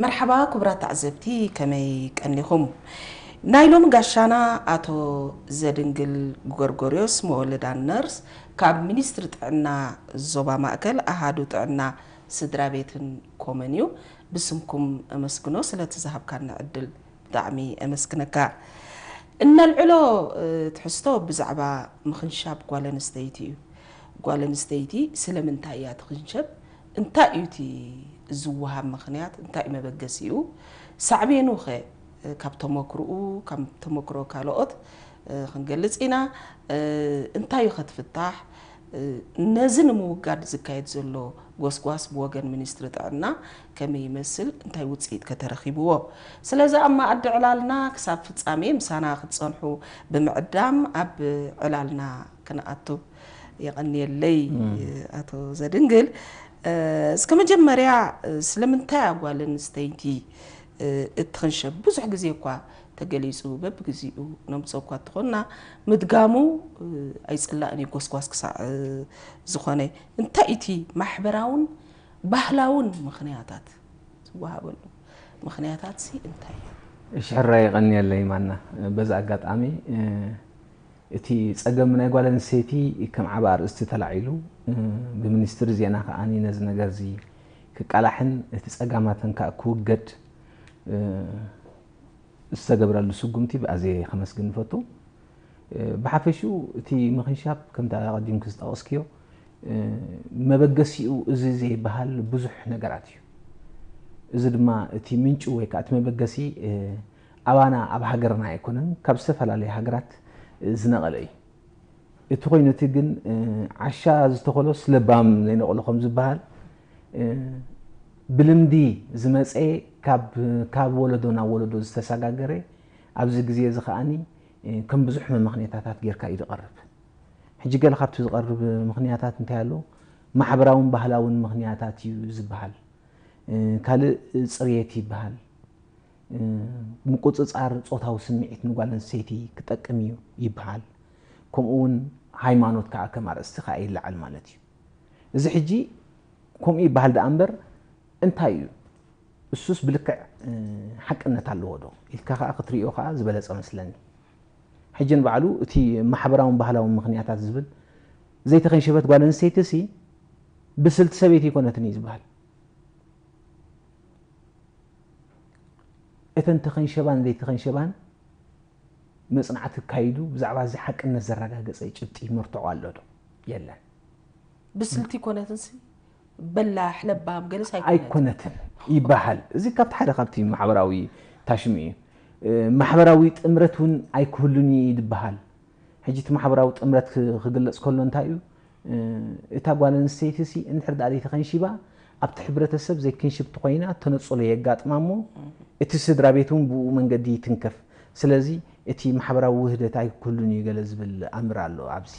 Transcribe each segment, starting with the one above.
መርሓባ ክቡራት ተዓዘብቲ፣ ከመይ ቀኒኹም? ናይ ሎሚ ጋሻና ኣቶ ዘድንግል ጎርጎርዮስ፣ መወልዳን ነርስ፣ ካብ ሚኒስትሪ ጥዕና ዞባ ማእከል ኣሃዱ ጥዕና ስድራ ቤትን ኮመን እዩ። ብስምኩም እመስግኖ ስለቲ ዝሃብካኒ ዕድል። ብጣዕሚ እመስግነካ። እነልዕሎ ትሕዝቶ ብዛዕባ ምኽንሻብ ጓል ኣንስተይቲ እዩ። ጓል ኣንስተይቲ ስለምንታይ እያ ትኽንሸብ? እንታይ እዩ እቲ ዝወሃብ ምኽንያት? እንታይ እዩ መበገሲኡ? ሳዕቤኑ ኸ ካብ ተመክርኡ ካብ ተመክሮ ካልኦት ክንገልጽ ኢና። እንታይ እዩ ከትፍታሕ? ነዚ ንምውጋድ ዝካየድ ዘሎ ጎስጓስ ብወገን ሚኒስትሪ ጥዕና ከመይ ይመስል? እንታይ ውፅኢት ከተረኺብዎ? ስለዚ ኣብ መኣዲ ዕላልና ክሳብ ፍጻሜ ምሳና ክትጸንሑ ብምዕዳም ኣብ ዕላልና ክንኣቱ። የቐንየለይ ኣቶ ዘድንግል። እስከ መጀመርያ ስለምንታይ ኣጓል ኣንስተይቲ እትኽንሸብ ብዙሕ ግዜ እኳ ተገሊጹ በብግዚኡ ነምጽኦ እኳ እንተኾንና ምድጋሙ ኣይጽላእን እዩ ጎስጓስ ክሳዕ ዝኾነ። እንታይ እቲ ማሕበራውን ባህላውን ምኽንያታት ዝወሃበሉ ምኽንያታት ሲ እንታይ እዩ? ሽሕራ የቐንየለይ ማና። በዚ ኣጋጣሚ እቲ ጸገም ናይ ጓል ኣንስተይቲ ከም ዓቢ ኣርእስቲ ተላዒሉ ብሚኒስትሪ ዜና ከኣ ነዚ ነገር እዚ ክቃላሕን እቲ ጸጋማተን ከኣ ክውገድ ዝተገብረሉ ስጉምቲ ብኣዜ ከመስግን ንፈቱ። ብሓፈሽኡ እቲ ምኽንሻብ ከምታ ኣቐዲምኪ ዝጠቐስክዮ መበገሲኡ እዚ ዘይበሃል ብዙሕ ነገራት እዩ። እዚ ድማ እቲ ምንጩ ወይ ከዓ እቲ መበገሲ ኣባና ኣብ ሃገርና ኣይኮነን፣ ካብ ዝተፈላለዩ ሃገራት ዝነቐለ እዩ። እቲ ኮይኑ እቲ ግን ዓሻ ዝተኸሎስ ለባም ዘይነቕሎ ከም ዝበሃል ብልምዲ ዝመፀ ካብ ወለዶ ናብ ወለዶ ዝተሰጋገረ ኣብዚ ግዜ እዚ ከዓኒ ከም ብዙሕ መመኽንያታታት ጌርካ እዩ ዝቐርብ። ሕጂ ገለ ካብቲ ዝቐርብ ምኽንያታት እንታይ ኣሎ? ማሕበራውን ባህላውን ምኽንያታት እዩ ዝበሃል። ካልእ ፅርየት ይበሃል። ምቁፅፃር ፆታዊ ስምዒት ንጓል ኣንስተይቲ ክጠቅም እዩ ይበሃል። ከምኡ እውን ሃይማኖት ከዓ ከም ኣርእስቲ ከዓ ይለዓል ማለት እዩ። እዚ ሕጂ ከምኡ ይበሃል ደኣ እምበር እንታይ እዩ? እሱስ ብልክዕ ሓቅነት ኣለዎ ዶ ኢልካ ከዓ ክትሪኦ ከዓ ዝበለፀ መስለኒ። ሕጂ ንባዕሉ እቲ ማሕበራውን ባህላውን ምኽንያታት ዝብል ዘይተኸንሸበት ጓል ኣንስተይቲ ሲ ብስልቲ ሰበይቲ ኣይኮነትን እዩ ዝበሃል። እተን ተኸንሸባን ዘይተኸንሸባን መፅናዕቲ ክካይዱ ብዛዕባ እዚ ሓቅነት ዘረጋገፀ ጭብጢ መርትዖ ኣሎ ዶ? የለን። ብስልቲ ኮነትንሲ በላሕ ለባም ገለስ ኣይኮነትን። ኣይኮነትን ይበሃል። እዚ ካብቲ ሓደ ካብቲ ማሕበራዊ ታሽሙ እዩ። ማሕበራዊ ጥምረት እውን ኣይክህሉን እዩ ይበሃል። ሕጂ እቲ ማሕበራዊ ጥምረት ክግለፅ ከሎ እንታይ እዩ? እታ ጓል ኣንስተይቲ ሲ እንድሕር ደኣ ዘይተኸንሺባ ኣብቲ ሕብረተሰብ ዘይክንሽብቲ ኮይና ተነፅሎ የጋጥማ እሞ እቲ ስድራ ቤት እውን ብኡ መንገዲ ይትንከፍ። ስለዚ እቲ ማሕበራዊ ውህደት ኣይክህሉን እዩ ገለ ዝብል ኣምር ኣሎ ኣብዚ።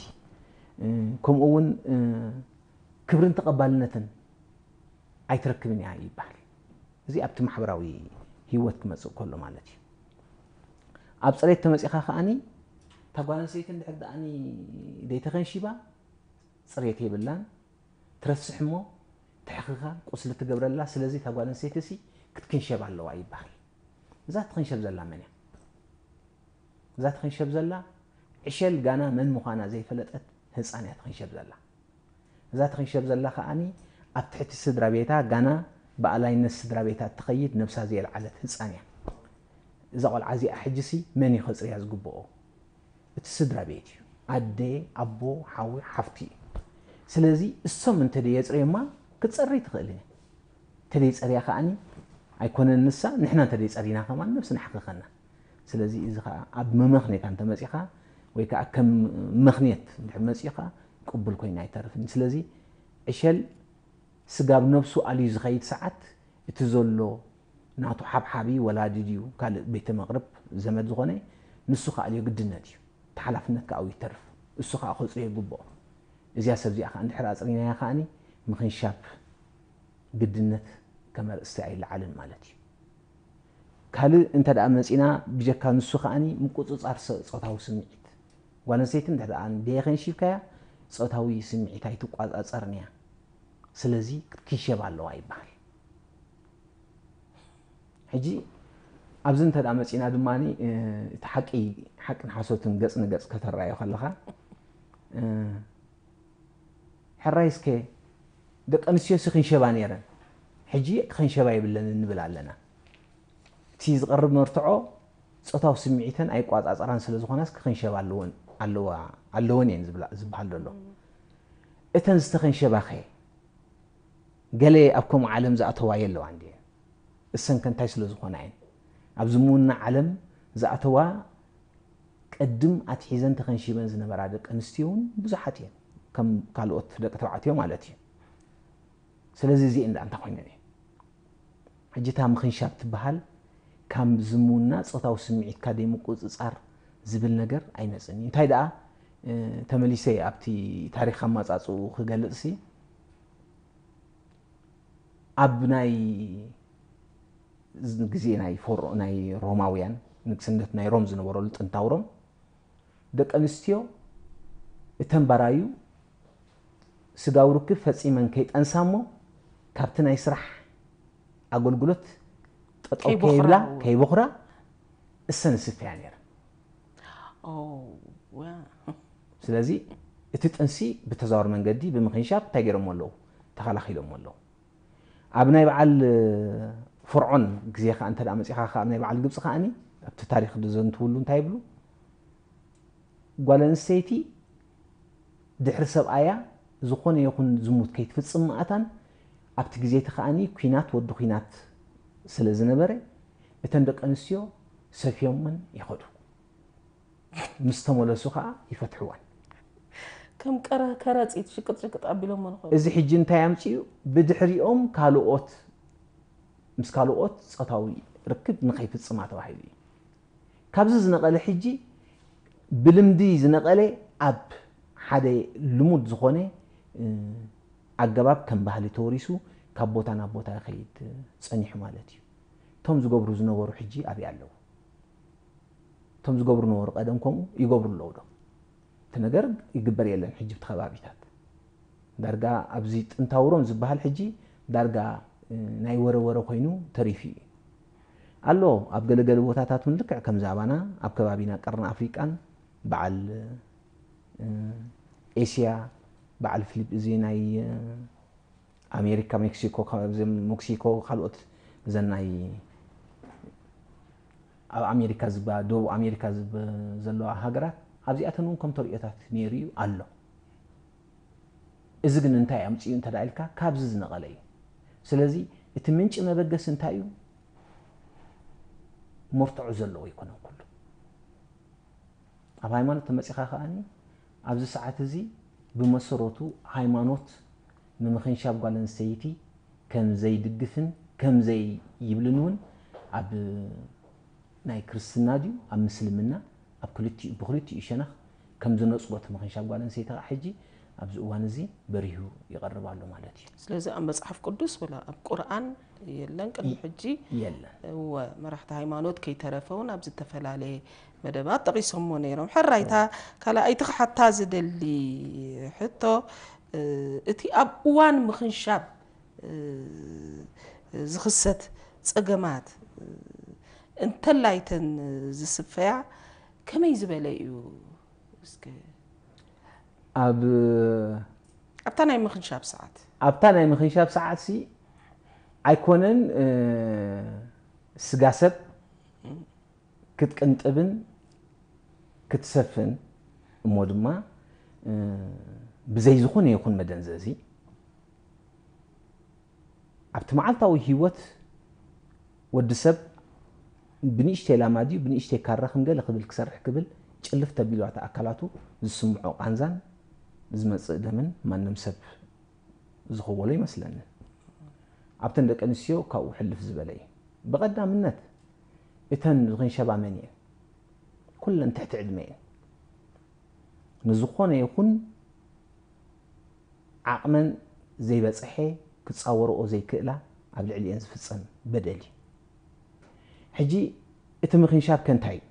ከምኡ እውን ክብርን ተቐባልነትን ኣይትረክብን እያ ይበሃል። እዚ ኣብቲ ማሕበራዊ ህይወት ክመፅእ ከሎ ማለት እዩ። ኣብ ፅሬት ተመፂኻ ከዓኒ እታ ጓል ኣንስተይቲ እንድሕር ደኣኒ ዘይተኸንሺባ ፅሬት የብላን። ትረስሕ እሞ ትሕኽኻ ቁስሊ ትገብረላ። ስለዚ እታ ጓል ኣንስተይቲ ሲ ክትክንሸብ ኣለዋ ይበሃል። እዛ ትኽንሸብ ዘላ መን እያ? እዛ ትኽንሸብ ዘላ ዕሸል ጋና መን ምዃና ዘይፈለጠት ህፃን እያ ትኽንሸብ ዘላ። እዛ ትኽንሸብ ዘላ ከዓኒ ኣብ ትሕቲ ስድራ ቤታ ጋና ብኣላይነት ስድራ ቤታ እትኸይድ ነብሳ ዘየልዓለት ህፃን እያ። እዛ ቆልዓ እዚኣ ሕጂሲ መን እዩ ከፅርያ ዝግብኦ? እቲ ስድራ ቤት እዩ። ኣደ፣ ኣቦ፣ ሓዊ፣ ሓፍቲ እዩ። ስለዚ እሶም እንተደየፅርዮማ ክትፀሪ ትኽእል እያ። እንተደይፀርያ ከዓኒ ኣይኮነን ንሳ፣ ንሕና እንተደይፀሪና ከማን ነብስና ኣሕኽኸና። ስለዚ እዚ ከዓ ኣብ መመኽኔታ እንተመፂኻ ወይ ከዓ ከም መኽኔት እንድሕር መፂኻ ቅቡል ኮይኑ ኣይተርፍን። ስለዚ ዕሸል ስጋብ ነብሱ ኣልዩ ዝኸይድ ሰዓት እቲ ዘሎ ናቱ ሓብሓቢ ወላዲ ድዩ ካልእ ቤተ መቕርብ ዘመድ ዝኾነ ንሱ ክኣልዮ ግድነት እዩ። እቲ ሓላፍነት ከዓ ኣብኡ ይተርፍ። እሱ ከዓ ከፅርዮ ይግብኦ። እዚኣ ሰብ እዚኣ ከዓ እንድሕር ኣፅሪናያ ከዓኒ ምኽንሻብ ግድነት ከም ኣርእስቲ ኣይለዓልን ማለት እዩ። ካልእ እንተ ደኣ መፂና ብጀካ ንሱ ከዓኒ ምቁፅፃር ፆታዊ ስምዒት ጓል ኣንስተይቲ እንተ ደኣ ደየኸንሺብካያ ፆታዊ ስምዒት ኣይትቋፃፀርን እያ። ስለዚ ክትክንሸብ ኣለዋ ይበሃል። ሕጂ ኣብዚ እንተ ደኣ መጺና ድማ እቲ ሓቂ ሓቅን ሓሶትን ገጽ ንገጽ ከተረኣዮ ከለኻ፣ ሕራይስከ ደቂ ኣንስትዮሲ ክንሸባ ነይረን፣ ሕጂ ክንሸባ የብለን እንብል ኣለና። እቲ ዝቐርብ መርትዖ ጾታዊ ስምዒተን ኣይቋጻጸራን ስለ ዝኾናስ ክኽንሸባ ኣለወን ኣለዋ ኣለወን እየን ዝብላ ዝበሃል ዘሎ። እተን ዝተኸንሸባኸ ገለ ኣብ ከምኡ ዓለም ዝኣተዋ የለዋን ድየን? እሰንከ እንታይ ስለ ዝኾና እየን? ኣብ ዝምውና ዓለም ዝኣተዋ ቅድም ኣትሒዘን ተኸንሺበን ዝነበራ ደቂ ኣንስትዮ እውን ብዙሓት እየን፣ ከም ካልኦት ደቂ ተባዕትዮ ማለት እዩ። ስለዚ እዚአን ደኣ እንታይ ኮይነን እየን? ሕጂ እታ ምኽንሻብ ትበሃል ካብ ዝምውና ጾታዊ ስምዒትካ ደይ ምቁጽጻር ዝብል ነገር ኣይመጽን እዩ። እንታይ ደኣ ተመሊሰ ኣብቲ ታሪኽ ኣማጻጽኡ ክገልጽሲ ኣብ ናይ ግዜ ናይ ፎሮ ናይ ሮማውያን ንግስነት ናይ ሮም ዝነበረሉ ጥንታዊ ሮም ደቂ ኣንስትዮ እተን ባራዩ ስጋዊ ርክብ ፈጺመን ከይጠንሳ እሞ ካብቲ ናይ ስራሕ ኣገልግሎት ጠጠው ከይብላ ከይቦኽራ እሰን ዝስፈያ ነይረን። ስለዚ እቲ ጥንሲ ብተዛወር መንገዲ ብምኽንሻብ እንታይ ገይሮሞ ኣለዉ? ተኸላኺሎሞ ኣለዉ። ኣብ ናይ በዓል ፍርዖን ግዜ ከዓ እንተ መፂኻ ከዓ ኣብ ናይ በዓል ግብፂ ከዓኒ ኣብቲ ታሪክ ዝዘንትውሉ እንታይ ይብሉ? ጓል ኣንስተይቲ ድሕሪ ሰብኣያ ዝኾነ ይኹን ዝሙት ከይትፍፅም ምኣታን ኣብቲ ግዜ እቲ ከዓኒ ኲናት ወዲ ኲናት ስለ ዝነበረ እተን ደቂ ኣንስትዮ ሰፍዮመን ይኸዱ። ምስ ተመለሱ ከዓ ይፈትሕወን። ከም ቀረ ከረፂት ሽቅጥ ሽቅጥ ኣቢሎሞ ንኸዱ። እዚ ሕጂ እንታይ ኣምፅኡ? ብድሕሪኦም ካልኦት ምስ ካልኦት ፆታዊ ርክብ ንኸይፍፅማ ተባሂሉ እዩ። ካብዚ ዝነቐለ ሕጂ ብልምዲ ዝነቐለ ኣብ ሓደ ልሙድ ዝኾነ ኣገባብ ከም ባህሊ ተወሪሱ ካብ ቦታ ናብ ቦታ ይኸይድ ፀኒሑ ማለት እዩ። እቶም ዝገብሩ ዝነበሩ ሕጂ ኣብይ ኣለዉ? እቶም ዝገብሩ ነበሩ ቀደም ከምኡ ይገብሩ ኣለዉ ዶ? እቲ ነገር ይግበር የለን ሕጂ ብቲ ከባቢታት ዳርጋ ኣብዚ ጥንታዊ ሮም ዝበሃል ሕጂ ዳርጋ ናይ ወረ ወረ ኮይኑ ተሪፉ እዩ ኣሎ። ኣብ ገለገለ ቦታታት እውን ልክዕ ከም ዛባና ኣብ ከባቢና ቀርኒ ኣፍሪቃን በዓል ኤስያ በዓል ፊሊፕ እዚ ናይ ኣሜሪካ ሜክሲኮ ሜክሲኮ ካልኦት ዘናይ ኣብ ኣሜሪካ ዝባ ደቡብ ኣሜሪካ ዘለዋ ሃገራት ኣብዚኣተን እውን ከም ተርእዮታት ነይሩ እዩ ኣሎ። እዚ ግን እንታይ ኣምፅኡ እንተ ኢልካ ካብዚ ዝነቐለ እዩ። ስለዚ እቲ ምንጪ መበገሲ እንታይ እዩ? መርትዖ ዘለዎ ኣይኮነን ኩሉ። ኣብ ሃይማኖት ተመፂኻ ከዓኒ ኣብዚ ሰዓት እዚ ብመሰረቱ ሃይማኖት ንምኽንሻብ ጓል ኣንስተይቲ ከም ዘይድግፍን ከም ዘይብልን እውን ኣብ ናይ ክርስትና ድዩ ኣብ ምስልምና ኣብ ክልቲኡ ብክልቲኡ ሸነኽ ከም ዝነፅጎ እቲ ምኽንሻብ ጓል ኣንስተይቲ ከዓ ሕጂ ኣብዚ እዋን እዚ በሪሁ ይቐርብ ኣሎ ማለት እዩ። ስለዚ ኣብ መፅሓፍ ቅዱስ ወላ ኣብ ቁርኣን የለን ቅድሚ ሕጂ የለን። እወ መራሕቲ ሃይማኖት ከይተረፈ እውን ኣብ ዝተፈላለየ መደባት ጠቒሶሞ ነይሮም። ሕራይ እታ ካልኣይቲ ክሓታ ዝደሊ ሕቶ እቲ ኣብ እዋን ምኽንሻብ ዝኽሰት ፀገማት እንተላይተን ዝስፈያ ከመይ ዝበለ እዩ? እስከ ኣብ ኣብታ ናይ ምኽንሻብ ሰዓት ኣብታ ናይ ምኽንሻብ ሰዓት ሲ ኣይኮነን ስጋ ሰብ ክትቅንጥብን ክትሰፍን እሞ ድማ ብዘይ ዝኾነ ይኹን መደንዘዚ ኣብቲ መዓልታዊ ህይወት ወዲ ሰብ ብንእሽተይ ላማ ድዩ ብንእሽተይ ካራ ከም ገለ ክብል ክሰርሕ ክብል ጭልፍ ተቢሉ ኣቲ ኣካላቱ ዝስምዖ ቃንዛን ዝመፅእ ደምን ማንም ሰብ ዝኸወሎ ይመስለኒ። ኣብተን ደቂ ኣንስትዮ ካብኡ ሕልፍ ዝበለ እዩ። ብቐዳምነት እተን ዝኽንሸባ መን እየን? ኩለን ትሕቲ ዕድመ እየን። ንዝኾነ ይኹን ዓቕመን ዘይበፅሐ ክፃወርኦ ዘይክእላ ኣብ ልዕሊኤን ዝፍፀም በደል እዩ። ሕጂ እቲ ምኽንሻብ ከ እንታይ እዩ?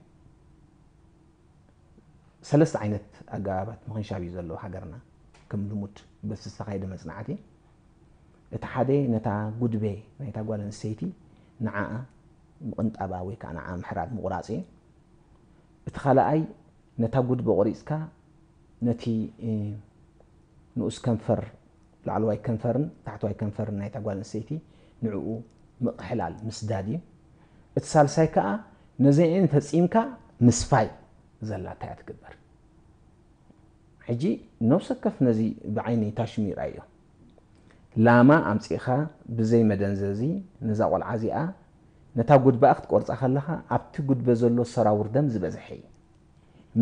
ሰለስተ ዓይነት ኣገባባት ምኽንሻብ እዩ ዘለዎ ሃገርና ከም ልሙድ በቲ ዝተኻየደ መፅናዕቲ። እቲ ሓደ ነታ ጉድቤ ናይታ ጓል ኣንስተይቲ ንዓኣ ምቕንጣባ ወይ ከዓ ንዓ ምሕራድ ምቑራፅ እዩ። እቲ ካልኣይ ነታ ጉድበ ቆሪፅካ ነቲ ንኡስ ከንፈር፣ ላዕለዋይ ከንፈርን ታሕተዋይ ከንፈርን ናይታ ጓል ኣንስተይቲ ንዕኡ ምቕሕላል ምስዳድ እዩ። እቲ ሳልሳይ ከዓ ነዘን ተፂምካ ምስፋይ ዘላታ እያ ትግበር። ሕጂ ነብሰ ከፍ ነዚ ብዓይኒ ታሽሙ ይርኣዮ። ላማ ኣምጺእኻ ብዘይ መደንዘዚ ነዛ ቆልዓ እዚኣ ነታ ጉድባኣ ክትቆርጻ ከለኻ ኣብቲ ጉድበ ዘሎ ሰራውር ደም ዝበዝሐ እዩ።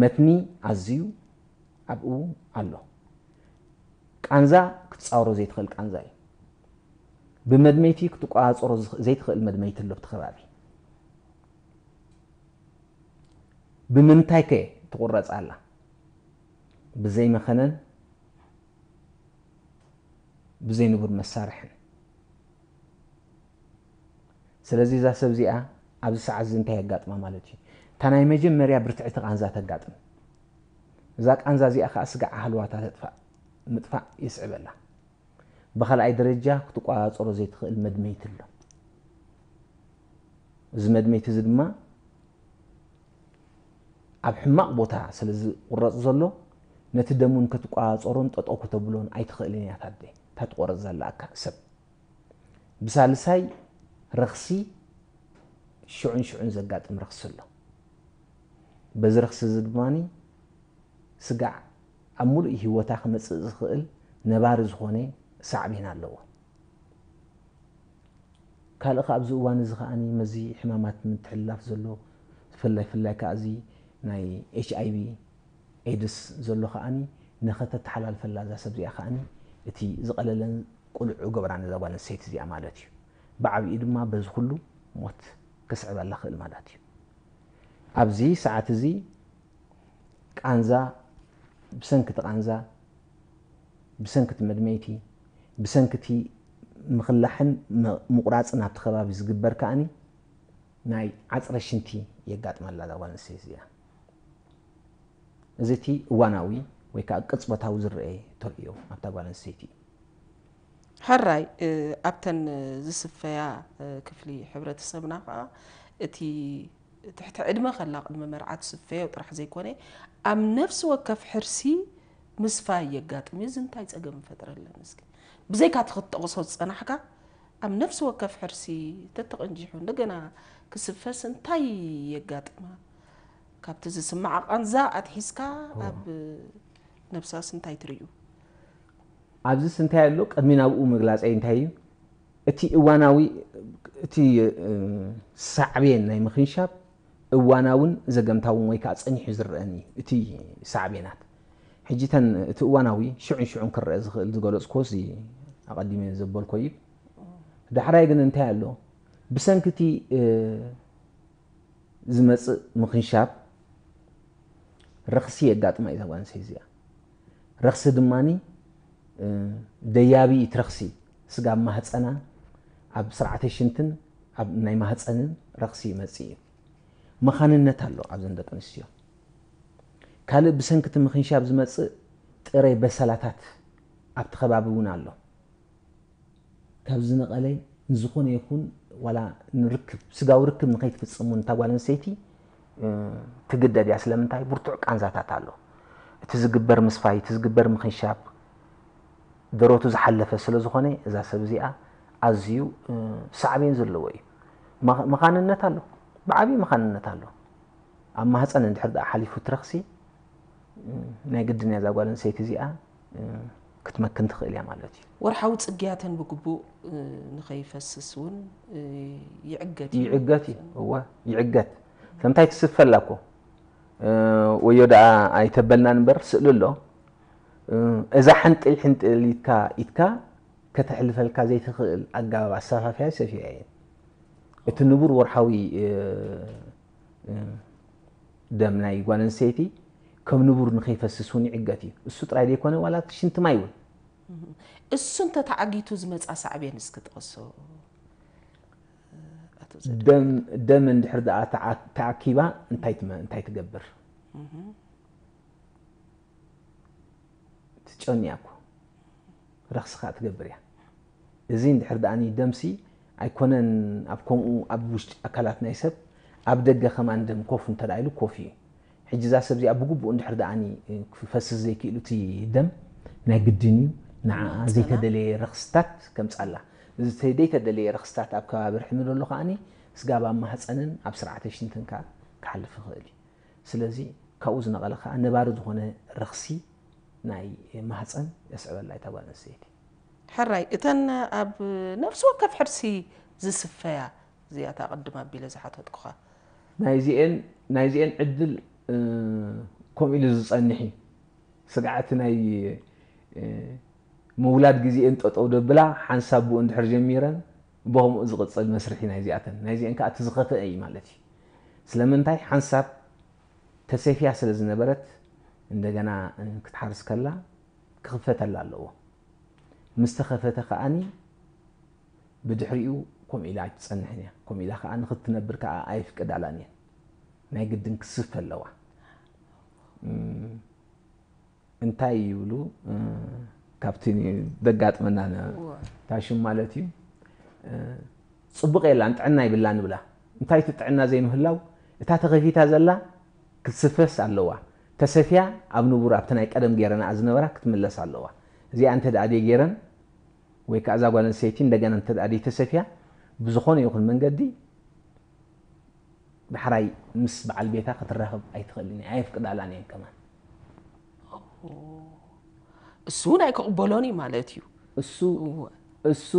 መትኒ ኣዝዩ ኣብኡ ኣሎ። ቃንዛ ክትጻወሮ ዘይትኽእል ቃንዛ እዩ። ብመድመይቲ ክትቆጻጸሮ ዘይትኽእል መድመይቲ ኣሎ ኣብቲ ከባቢ። ብምንታይ ከ ትቑረጽ ኣላ? ብዘይ መኸነን ብዘይ ንቡር መሳርሕን። ስለዚ እዛ ሰብ እዚኣ ኣብዚ ሰዓት እዚ እንታይ የጋጥማ ማለት እዩ? እታ ናይ መጀመርያ ብርትዕቲ ቃንዛ ተጋጥም። እዛ ቃንዛ እዚኣ ከኣ ስጋዕ ኣህልዋታ ተጥፋእ፣ ምጥፋእ ይስዕበላ። ብኻልኣይ ደረጃ ክትቆጻጸሮ ዘይትኽእል መድመይቲ ኣሎ። እዚ መድመይቲ እዚ ድማ ኣብ ሕማቕ ቦታ ስለ ዝቑረጽ ዘሎ ነቲ ደም እውን ክትቆጻጸሮን ጠጠው ከተብሎን ኣይትኽእልን እያ ታደ እታ ትቆረጽ ዘላካ ሰብ። ብሳልሳይ ረኽሲ ሽዑን ሽዑን ዘጋጥም ረኽሲ ኣሎ። በዚ ረኽሲ እዚ ድማ ስጋዕ ኣብ ሙሉእ ህይወታ ክመጽእ ዝኽእል ነባሪ ዝኾነ ሳዕቤን ኣለዎ። ካልእ ከኣ ኣብዚ እዋን እዚ ከኣ መዚ ሕማማት ምትሕልላፍ ዘሎ ብፍላይ ፍላይ ከኣ እዚ ናይ ኤች ኣይ ቪ ኤድስ ዘሎ ከኣ ነኸተተሓላልፈላ እዛ ሰብ እዚኣ ከኣ እቲ ዝቐለለን ቅሉዕ ገብራ ነዛ ጓል ኣንስተይቲ እዚኣ ማለት እዩ። ብዓብኡ ድማ በዚ ኩሉ ሞት ከስዕበላ ክእል ማለት እዩ። ኣብዚ ሰዓት እዚ ቃንዛ ብሰንኪ እቲ ቃንዛ ብሰንኪ እቲ መድመይቲ ብሰንኪ እቲ ምኽላሕን ምቑራፅን ኣብቲ ከባቢ ዝግበር ከኣ ናይ ዓፅረ ሽንቲ የጋጥመላ እዛ ጓል ኣንስተይቲ እዚኣ። እዚ እቲ እዋናዊ ወይ ከዓ ቅፅበታዊ ዝረአ ተርእዮ ኣብታ ጓል ኣንስተይቲ እዩ። ሕራይ ኣብተን ዝስፈያ ክፍሊ ሕብረተሰብና ከዓ እቲ ትሕቲ ዕድመ ከላ ቅድሚ መርዓ ትስፈዮ ጥራሕ ዘይኮነ ኣብ ነፍሲ ወከፍ ሕርሲ ምስፋይ የጋጥም እዩ። እዚ እንታይ ፀገም ይፈጥረለን? እስኪ ብዘይካ እቲ ክትጠቕሶ ዝፀናሕካ ኣብ ነፍሲ ወከፍ ሕርሲ ተተቐንጂሑ እንደገና ክስፈስ እንታይ የጋጥማ? ካብቲ ዝስማዓ ቃንዛ ኣትሒዝካ ኣብ ነብሳስ እንታይ ትርእዩ? ኣብዚስ እንታይ ኣሎ? ቅድሚ ናብኡ ምግላፀይ እንታይ እዩ? እቲ እዋናዊ እቲ ሳዕቤን ናይ ምኽንሻብ እዋናውን ዘገምታውን ወይ ከዓ ፀኒሑ ዝረአን እዩ እቲ ሳዕቤናት። ሕጂ እተን እቲ እዋናዊ ሽዑን ሽዑን ክረአ ዝኽእል ዝገለፅኩዎ እዚ ኣቐዲመ ዘበልኮ እዩ። ዳሕራይ ግን እንታይ ኣሎ? ብሰንኪ እቲ ዝመፅእ ምኽንሻብ ረኽሲ የጋጥማ እዩ እዛ ጓል ኣንስተይቲ እዚኣ። ረኽሲ ድማ ደያቢ እቲ ረኽሲ ስጋብ ማህፀና ኣብ ስርዓተ ሽንትን ኣብ ናይ ማህፀንን ረኽሲ ይመፅእ እዩ። መኻንነት ኣሎ ኣብዘን ደቂ ኣንስትዮ። ካልእ ብሰንኪ እቲ ምኽንሻብ ዝመፅእ ጥረ በሰላታት ኣብቲ ከባቢ እውን ኣሎ። ካብ ዝነቐለ ንዝኾነ ይኹን ዋላ ንርክብ ስጋዊ ርክብ ንኸይትፍፅም እውን እታ ጓል ኣንስተይቲ ትግደድ እያ። ስለምንታይ? ብርቱዕ ቃንዛታት ኣሎ። እቲ ዝግበር ምስፋይ፣ እቲ ዝግበር ምኽንሻብ ደረቱ ዝሓለፈ ስለ ዝኾነ እዛ ሰብ እዚኣ ኣዝዩ ሳዕቤን ዘለዎ እዩ። መኻንነት ኣሎ፣ ብዓብዪ መኻንነት ኣሎ። ኣብ ማህፀን እንድሕር ደኣ ሓሊፉ እቲ ረኽሲ ናይ ግድን እያ እዛ ጓል ኣንስተይቲ እዚኣ ክትመክን ትኽእል እያ ማለት እዩ። ወርሓዊ ጽግያተን ብግቡእ ንኸይፈስስ እውን ይዕገት እዩ። ይዕገት እዩ። እወ ይዕገት። ስለምንታይ ትስፈላ እኮ ወዮ ደኣ ኣይተበልናን እምበር ስእሊ ኣሎ። እዛ ሕንጥል ሕንጥል ኢትካ ኢትካ ከተሕልፈልካ ዘይትኽእል ኣገባብ ኣሰፋፍያ ሰፊያ እየን። እቲ ንቡር ወርሓዊ ደም ናይ ጓል ኣንስተይቲ ከም ንቡር ንኸይፈስስ እውን ይዕገት እዩ። እሱ ጥራይ ዘይኮነ ዋላ እቲ ሽንቲ ማይ እውን። እሱ እንተተዓጊቱ ዝመፃ ሳዕቤን እስኪ ጥቐሶ። ደም ደም እንድሕር ደኣ ተዓኪባ እንታይ ትመ- እንታይ ትገብር? ትጨኑ እያ እኮ ረኽሲ ከዓ ትገብር እያ። እዚ እንድሕር ደኣ ደምሲ ኣይኮነን ኣብ ከምኡ ኣብ ውሽጢ ኣካላት ናይ ሰብ ኣብ ደገ ከማን ደም ኮፍ እንተ ኢሉ ኮፍ እዩ። ሕጂ እዛ ሰብ እዚኣ ብግቡእ እንድሕር ደኣኒ ክፈስስ ዘይክእሉ እቲ ደም ናይ ግድን እዩ ንዓኣ ዘይተደለየ ረኽስታት ከምጻላ። እዚ ዘይተደለየ ረኽስታት ኣብ ከባቢ ርሕሚ ዘሎ ከኣኒ ስጋብ ኣብ ማህፀንን ኣብ ስርዓተ ሽንትን ከኣ ክሓልፍ ይኽእል እዩ። ስለዚ ካብኡ ዝነቐለ ከኣ ነባሪ ዝኾነ ረኽሲ ናይ ማህፀን የስዕበላ እታ ጓል ኣንስተይቲ። ሕራይ እተን ኣብ ነፍሲ ወከፍ ሕርሲ ዝስፈያ እዚኣታ ቅድም ኣቢለ ዝሓተትኩኻ ናይዚኤን ናይዚኤን ዕድል ከምኡ ኢሉ ዝጸንሕ እዩ። ስግዓቲ ናይ ምውላድ ግዜኤን ጠጠው ደብላ ሓንሳብ ብኡ እንድሕር ጀሚረን ብኸምኡ ዝቕጽል መስርሒ ናይዚኣተን ናይዚኤን ከዓ እቲ ዝኸፍአ እዩ ማለት እዩ። ስለምንታይ ሓንሳብ ተሰፍያ ስለ ዝነበረት እንደገና ክትሓርስ ከላ ክኽፈተላ ኣለዎ። ምስ ተኸፈተ ከኣኒ ብድሕሪኡ ከምኡ ኢላ ኣይትጸንሕን እያ። ከምኡ ኢላ ከኣ ንኽትነብር ከኣ ኣየፍቅዳላን እየን። ናይ ግድን ክስፈ ኣለዋ። እንታይ ይብሉ ካብቲ ዘጋጥመና ታሽም ማለት እዩ። ጽቡቕ የላን ጥዕና ይብላን ብላ። እንታይ እቲ ጥዕና ዘይምህላው እታ ተኸፊታ ዘላ ክትስፈስ ኣለዋ። ተሰፍያ ኣብ ንቡር ኣብቲ ናይ ቀደም ገይረንኣ ዝነበራ ክትምለስ ኣለዋ። እዚኣ እንተ ደኣ ደይገይረን ወይ ከዓ እዛ ጓል ኣንስተይቲ እንደገና እንተ ደኣ ደይተሰፍያ ብዝኾነ ይኹን መንገዲ ዳሕራይ ምስ በዓል ቤታ ክትራኸብ ኣይትኽእልን እያ። ኣየፍቅዳላን እየን ከማን። እሱ እውን ኣይክቕበሎን እዩ ማለት እዩ። እሱ እሱ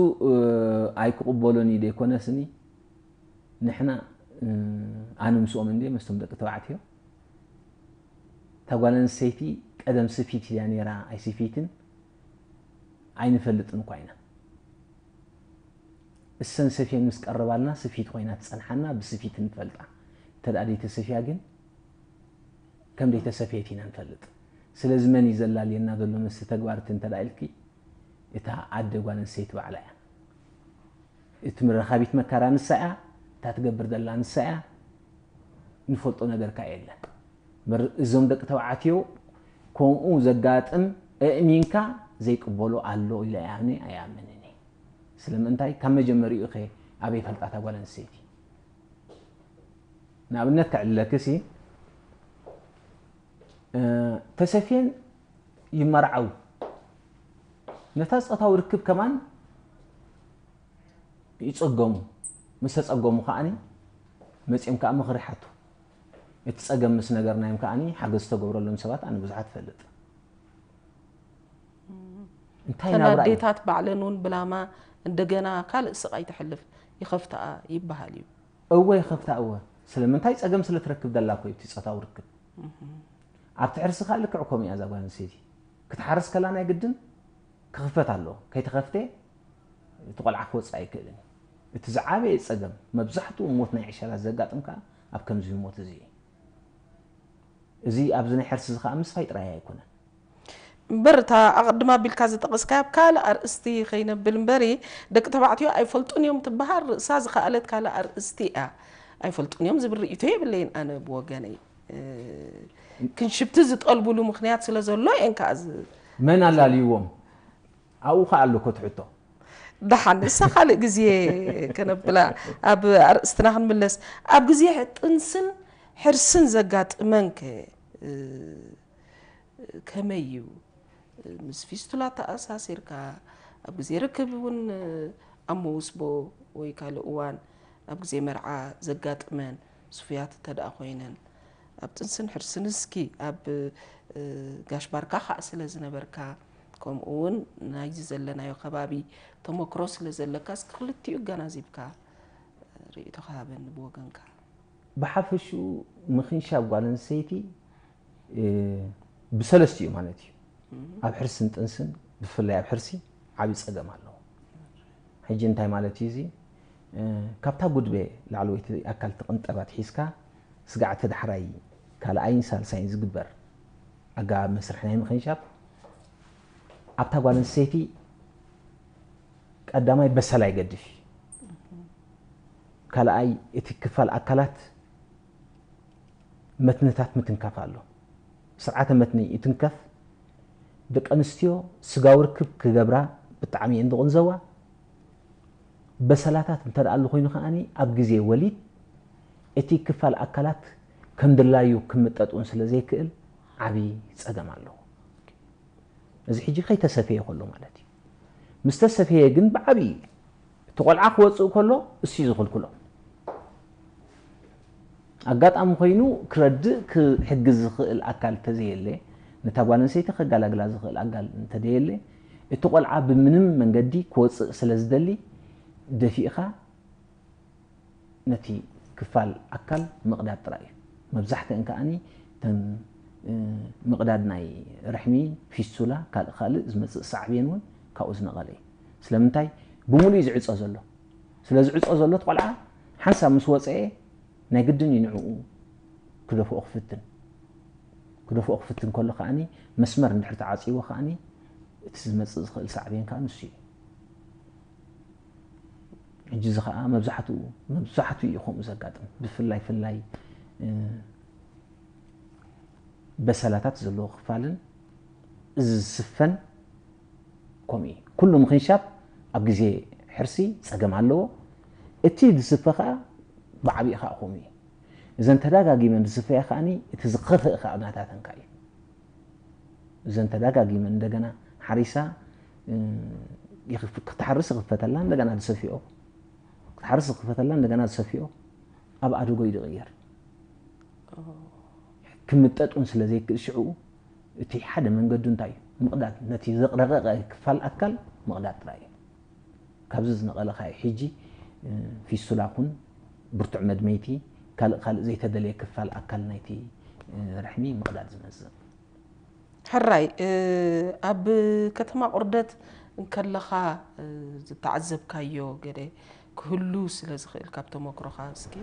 ኣይክቕበሎን እዩ ደይኮነስኒ ንሕና ኣነ ምስኦም እንድየ ምስቶም ደቂ ተባዕትዮ እታ ጓል ኣንስተይቲ ቀደም ስፊት እያ ነይራ ኣይስፊትን ኣይንፈልጥን እኳ ኢና። እሰን ሰፍየን ምስ ቀረባልና ስፊት ኮይና ትጸንሓና ብስፊት ንፈልጣ። እንተ ደኣ ደይተሰፍያ ግን ከም ደይተሰፍየት ኢና ንፈልጥ። ስለዚ መን እዩ ዘላልየና ዘሎ ምስቲ ተግባር እቲ እንተ ደኣ ኢልኪ እታ ኣደ ጓል ኣንስተይቲ ባዕላ እያ። እቲ መራኻቢት መካራ ንሳ እያ፣ እታ ትገብር ዘላ ንሳ እያ። ንፈልጦ ነገር ከኣ የለን። እዞም ደቂ ተባዕትዮ ከምኡ ዘጋጥም ኣእሚንካ ዘይቅበሎ ኣሎ ኢለ ኣነ ኣይኣምንን እየ። ስለምንታይ ካብ መጀመሪኡ ኸ ኣበይ ፈልጣ እታ ጓል ኣንስተይቲ? ንኣብነት ከዕልለኪ ሲ ተሰፍየን ይመርዓው ነታ ፆታዊ ርክብ ከማን ይፀገሙ። ምስ ተፀገሙ ከዓኒ መፂኦም ከዓ ምኽሪ ሓቱ። እቲ ፀገም ምስ ነገርናዮም ከዓኒ ሓገዝ ዝተገብረሎም ሰባት ኣነ ብዙሓት እፈልጥ። እንታይ ናብራ እዩ? ኣዴታት ባዕለን እውን ብላማ እንደገና ካልእ ስቓይ ተሕልፍ ይኸፍትኣ ይበሃል እዩ። እወ ይኸፍታ እወ። ስለምንታይ ፀገም ስለ ትረክብ ደላ እኮ እዩ እቲ ፆታዊ ርክብ። ኣብቲ ሕርሲ ከዓ ልክዕ ከምኡ እያ እዛ ጓል ኣንስተይቲ። ክትሓርስ ከላ ናይ ግድን ክኽፈት ኣለዎ። ከይተኸፍተ እቲ ቆልዓ ክወፅእ ኣይክእልን እዩ። እቲ ዝዓበየ ፀገም መብዛሕትኡ ሞት ናይ ዕሸላት ዘጋጥም ከዓ ኣብ ከምዚ ህሞት እዚ እዩ። እዚ ኣብዚ ናይ ሕርሲ እዚ ከዓ ምስፋይ ጥራይ ኣይኮነን። እምበር እታ ኣቐድም ኣቢልካ ዝጠቐስካያ ኣብ ካልእ ኣርእስቲ ከይነብል እምበሪ ደቂ ተባዕትዮ ኣይፈልጡን እዮም ትበሃል ርእሳ ዝኸኣለት ካልእ ኣርእስቲ እያ። ኣይፈልጡን እዮም ዝብል ርእይቶ የብለይን ኣነ ብወገነይ። ክንሽብቲ ዝጠልቡሉ ምኽንያት ስለ ዘሎ እየን ከዓ ዝ- መን ኣላልይዎም? ኣብኡ ከዓ ኣሎ እኮ እቲ ሕቶ። ደሓን ንሳ ካልእ ግዜ ከነብላ ኣብ ኣርእስትና ክንምለስ ኣብ ግዜ ጥንስን ሕርስን ዘጋጥመን ከ ከመይ እዩ? ምስ ፊስቱላ ተኣሳሲርካ ኣብ ግዜ ርክብ እውን ኣብ መውስቦ ወይ ካልእ እዋን ኣብ ግዜ መርዓ ዘጋጥመን ስፉያት እንተ ደኣ ኮይነን ኣብ ጥንስን ሕርስን እስኪ ኣብ ጋሽ ባርካ ከዓ ስለ ዝነበርካ ከምኡ እውን ናይዚ ዘለናዮ ከባቢ ተመክሮ ስለ ዘለካ እስኪ ክልቲኡ ኣገናዚብካ ርእይቶኻ ሃበኒ ብወገንካ። ብሓፈሽኡ ምኽንሻብ ጓል ኣንስተይቲ ብሰለስቲኡ ማለት እዩ። ኣብ ሕርስን ጥንስን ብፍላይ ኣብ ሕርሲ ዓብዪ ፀገም ኣለዎ። ሕጂ እንታይ ማለት እዩ እዚ? ካብታ ጉድበ ላዕለወይቲ ኣካል ትቕንጠብ ኣትሒዝካ ስጋዕ እቲ ዳሕራይ ካልኣይን ሳልሳይን ዝግበር ኣገባብ መስርሕ ናይ ምኽንሻብ ኣብታ ጓል ኣንስተይቲ ቀዳማይ በሰላ ይገድፍ እዩ። ካልኣይ እቲ ክፋል ኣካላት መትንታት ምትንካፍ ኣሎ። ስርዓተ መትኒ ይትንከፍ። ደቂ ኣንስትዮ ስጋዊ ርክብ ክገብራ ብጣዕሚ እየን ዝቕንዘዋ። በሰላታት እንተ ደኣ ኣሎ ኮይኑ ከኣኒ ኣብ ግዜ ወሊድ እቲ ክፋል ኣካላት ከም ድላዩ ክምጠጥ እውን ስለ ዘይክእል ዓብዪ ጸገም ኣለዎ። እዚ ሕጂ ከይተሰፈየ ከሎ ማለት እዩ። ምስ ተሰፈየ ግን ብዓብዪ እቲ ቆልዓ ክወፅእ ከሎ እሱ እዩ ዝኽልክሎ። ኣጋጣሚ ኮይኑ ክረድእ ክሕግዝ ዝኽእል ኣካል እንተዘየለ፣ ነታ ጓል ኣንስተይቲ ከጋላግላ ዝኽእል ኣካል እንተደየለ፣ እቲ ቆልዓ ብምንም መንገዲ ክወፅእ ስለ ዝደሊ ደፊእኻ ነቲ ክፋል ኣካል ምቕዳድ ጥራይ እዩ። መብዛሕትአን ከኣኒ እተን ምቕዳድ ናይ ርሕሚ፣ ፊስቱላ፣ ካልእ ካልእ ዝመፅእ ሳዕቤን እውን ካብኡ ዝነቐለ እዩ። ስለምንታይ? ብምሉእ እዩ ዝዕፆ ዘሎ። ስለ ዝዕፆ ዘሎ እቲ ቆልዓ ሓንሳብ ምስ ወፀኤ ናይ ግድን እዩ ንዕኡ ክደፍኦ ክፍትን። ክደፍኦ ክፍትን ከሎ ከኣኒ መስመር እንድሕር ተዓፂዎ ከኣኒ እቲ ዝመፅእ ዝኽእል ሳዕቤን ከዓ ንሱ እዩ። ሕጂ እዚ ከዓ መብዛሕትኡ መብዛሕትኡ እዩ ከምኡ ዘጋጥም። ብፍላይ ፍላይ በሰላታት ዘለዎ ክፋልን እዚ ዝስፈን ከምኡ እዩ። ኩሉ ምኽንሻብ ኣብ ግዜ ሕርሲ ጸገም ኣለዎ። እቲ ዝስፈ ከዓ ብዓቢኡ ከዓ ከምኡ እዩ። እዘን ተዳጋጊመን ዝስፈያ ከዓኒ እቲ ዝኸፍእ ከዓ ናታተን ከዓ እዩ። እዘን ተዳጋጊመን እንደገና ሓሪሳ ክትሓርስ ይኽፈተላ፣ እንደገና ዝሰፊኦ ክትሓርስ ይኽፈተላ፣ እንደገና ዝሰፊኦ ኣብ ኣደጎ እዩ ዝቕየር። ክምጠጥ እውን ስለ ዘይክእል ሽዕኡ እቲ ሓደ መንገዱ እንታይ እዩ? ምቕዳድ፣ ነቲ ዝረቐቐ ክፋል ኣካል ምቕዳድ ጥራይ እዩ። ካብዚ ዝነቐለ ከዓ ሕጂ ፊስቱላ ኩን ብርቱዕ መድመይቲ ካልእ ካልእ ዘይተደለየ ክፋል ኣካል ናይቲ ርሕሚ ምቕዳድ ዝመጽእ። ሕራይ ኣብ ከተማ ቁርደት እንከለኻ ዝተዓዘብካዮ ገለ ክህሉ ስለ ዝኽእል ካብ ተመክሮኻ እስኪ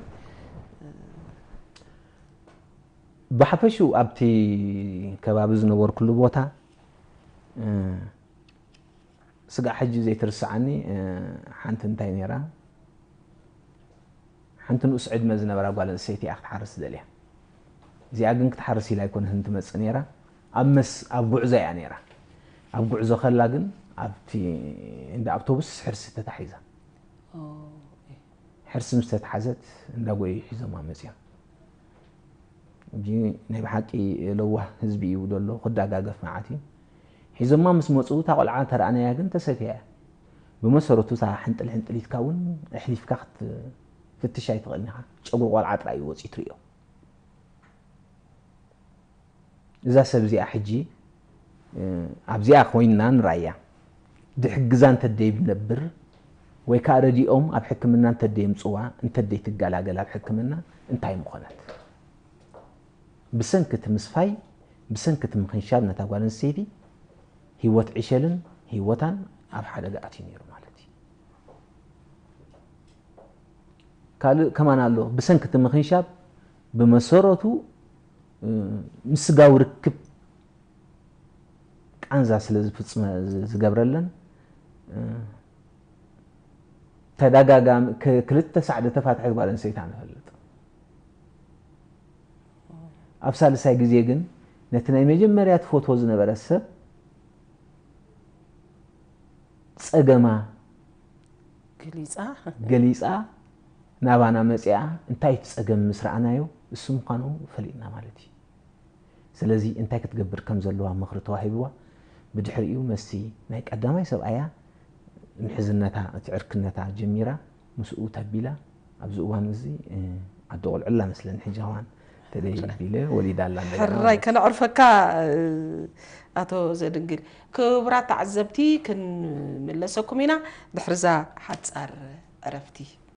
ብሓፈሽኡ ኣብቲ ከባቢ ዝነበርኩሉ ቦታ ስጋዕ ሕጂ ዘይትርስዓኒ ሓንቲ እንታይ ነይራ ሓንቲ ንኡስ ዕድመ ዝነበራ ጓል ኣንስተይቲ እያ ክትሓርስ ደልያ። እዚኣ ግን ክትሓርስ ኢላ ኣይኮነትን ትመጽእ ነይራ። ኣብ መስ ኣብ ጉዕዞ እያ ነይራ። ኣብ ጉዕዞ ከላ ግን ኣብቲ እንዳ ኣውቶቡስ ሕርሲ ተታሒዛ። ሕርሲ ምስ ተታሓዘት እንዳ ጎዩ ሒዞማ መጽዮም። ሕጂ ናይ ብሓቂ ለዋህ ህዝቢ እዩ ዘሎ ክዳጋገፍ መዓት እዩ። ሒዞማ ምስ መጹ እታ ቆልዓ ተረኣናያ ግን ተሰፍያ እያ። ብመሰረቱ እታ ሕንጥል ሕንጥሊትካ እውን ኣሕሊፍካ ክትፍትሽ ኣይትኽእልን ኢኻ። ጨጉሪ ቆልዓ ጥራይ እዩ ወጺኡ ትርእዮ። እዛ ሰብ እዚኣ ሕጂ ኣብዚኣ ኮይንና ንራእያ ድሕግዛ እንተደይ ነብር ወይ ከዓ ረዲኦም ኣብ ሕክምና እንተደይ ምፅዋ እንተደይ ትገላገል ኣብ ሕክምና እንታይ ምኾነት? ብሰንኪ እቲ ምስፋይ ብሰንኪ እቲ ምኽንሻብ ነታ ጓል ኣንስተይቲ ህይወት ዕሸልን ህይወታን ኣብ ሓደጋ ኣትዩ ነይሩ ማለት እዩ። ካልእ ከማን ኣሎ። ብሰንኪ እቲ ምኽንሻብ ብመሰረቱ ምስ ስጋዊ ርክብ ቃንዛ ስለ ዝፍፅመ ዝገብረለን ተዳጋጋሚ ክልተ ሳዕዲ ተፋትሐት ጓል ኣንስተይቲ ንፈልጥ። ኣብ ሳልሳይ ግዜ ግን ነቲ ናይ መጀመርያ ትፈትዎ ዝነበረ ሰብ ፀገማ ገሊፃ ገሊፃ ናባና መፂኣ እንታይ እቲ ፀገም ምስ ረኣናዮ እሱ ምዃኑ ፈሊጥና ማለት እዩ። ስለዚ እንታይ ክትገብር ከም ዘለዋ ምኽሪ ተዋሂብዋ። ብድሕሪኡ መስቲ ናይ ቀዳማይ ሰብኣያ ምሕዝነታ እቲ ዕርክነታ ጀሚራ ምስኡ ተቢላ ኣብዚ እዋን እዚ ኣዶ ቆልዑ ኣላ መስለኒ ሕጂ እዋን ተደይ ቢለ ወሊዳ ኣላ እንደገና ሕራይ ማለት እዩ። ከነዕርፈካ ኣቶ ዘድንግል። ክቡራት ተዓዘብቲ ክንምለሰኩም ኢና ድሕርዛ ሓጻር ዕረፍቲ።